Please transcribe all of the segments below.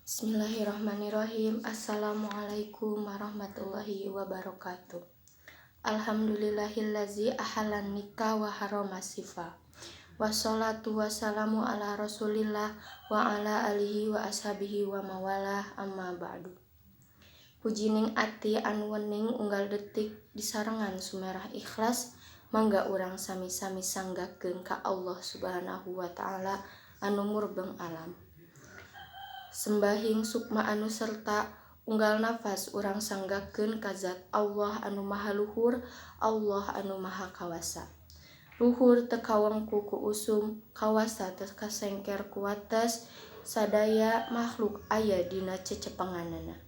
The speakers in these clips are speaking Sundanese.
Bismillahirrahmanirrahim. Assalamualaikum warahmatullahi wabarakatuh. Alhamdulillahillazi ahalan nikah wa harrama sifa. Wassalatu wassalamu ala rasulillah wa ala alihi wa ashabihi wa mawalah, amma ba'du. Pujining ati anu wening unggal detik disarengan sumerah ikhlas, mangga urang sami-sami sanggakeun ka Allah Subhanahu wa Ta'ala anu murbeng alam. Sembahing sukma anu serta unggal nafas urang sanggakeun ka zat Allah anu maha luhur, Allah anu maha kawasa. Luhur teu kawengku ku usum, kawasa teu kasengker ku wates, sadaya makhluk aya dina cecepenganana.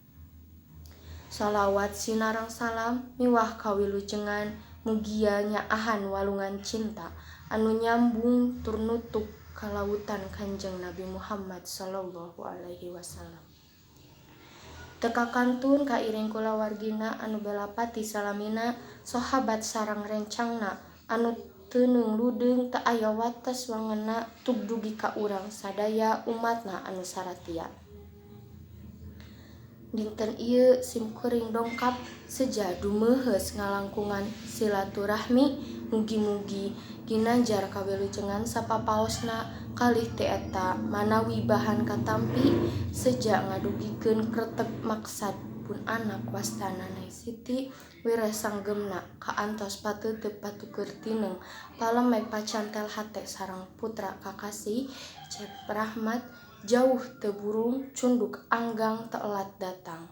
Shalawat sinareng salam miwah kawilujengan mugia nyaahan walungan cinta anu nyambung tur nutuk kalautan Kanjeng Nabi Muhammad sallallahu alaihi wasallam. Teu kakantun kairing kulawargina anu belapati salamina, sahabat sareng rencangna anu teuneung ludeung teu aya wates wangenna tug dugi ka urang sadaya umatna anu saratia. Dinten ieu simkuring dongkap seja dumeuheus ngalangkungan silaturahmi, mugi-mugi ginanjar kawilujengan sapapaosna kalih ti eta manawi bahan katampi seja ngadugikeun kreteg maksad pun anak wastana Nay Siti wireh sanggemna kaantos pateuteup patuker tineung palemek pacantel hate sareng putra kakasih Cep Rahmat jauh teu burung cunduk anggang telat datang.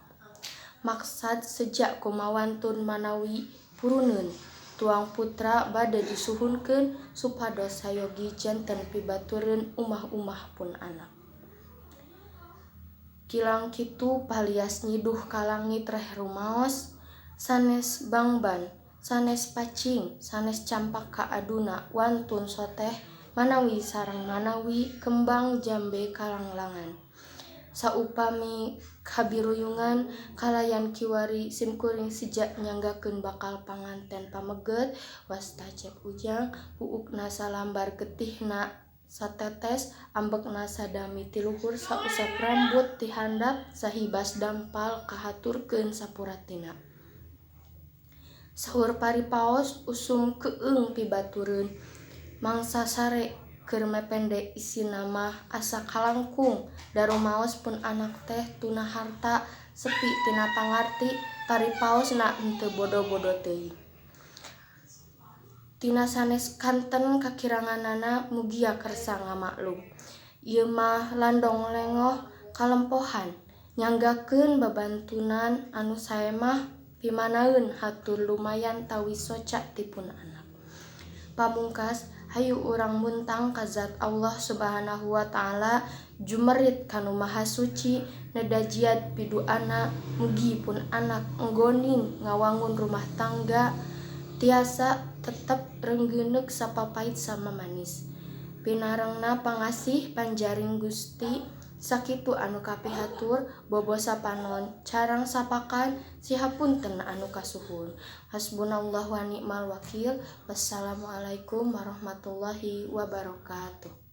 Maksad seja kumawantun manawi puruneun tuang putra bade disuhunkeun supados sayogi janten pibatureun umah-umah pun anak. Kilang kitu palias nyiduh ka langit reh rumaos, sanes bangban, sanes pacing, sanes campaka aduna wantun soteh manawi sareng manawi kembang jambe kalanglangan. Saupami kabiruyungan kalayan kiwari simkuring seja nyanggakeun bakal panganten pameget wasta Cep Ujang, buukna salambar, getihna satetes, ambekna sadami ti luhur, sausap rambut ti handap, sahibas dampal kahaturkeun sapuratina. Saur paripaos usum keueung pibatureun mangsa sare keur mepende isina mah asa kalangkung da rumaos pun anak teh tuna harta sepi tina pangarti paripaosna henteu bodo-bodo teuing. Tina sanes kanten kakiranganana mugia kersa ngamaklum. Ieu mah landong lengoh kalempohan nyanggakeun babantunan anu sae mah pimanaeun hatur lumayan tawis soca ti pun anak. Pamungkas, hayu urang muntang ka zat Allah Subhanahu wa Ta'ala jumerit ka Nu Maha Suci neda jiad piduana mugi pun anak enggoning ngawangun rumah tangga tiasa tetep reunggeuneg sapapait samamanis. Pinarengna pangasih panjaring Gusti, sakitu anu kapihatur, bobo sapanon carang sapakan sihapunten anu kasuhun. Hasbunallah wa ni'mal wakil. Wassalamualaikum warahmatullahi wabarakatuh.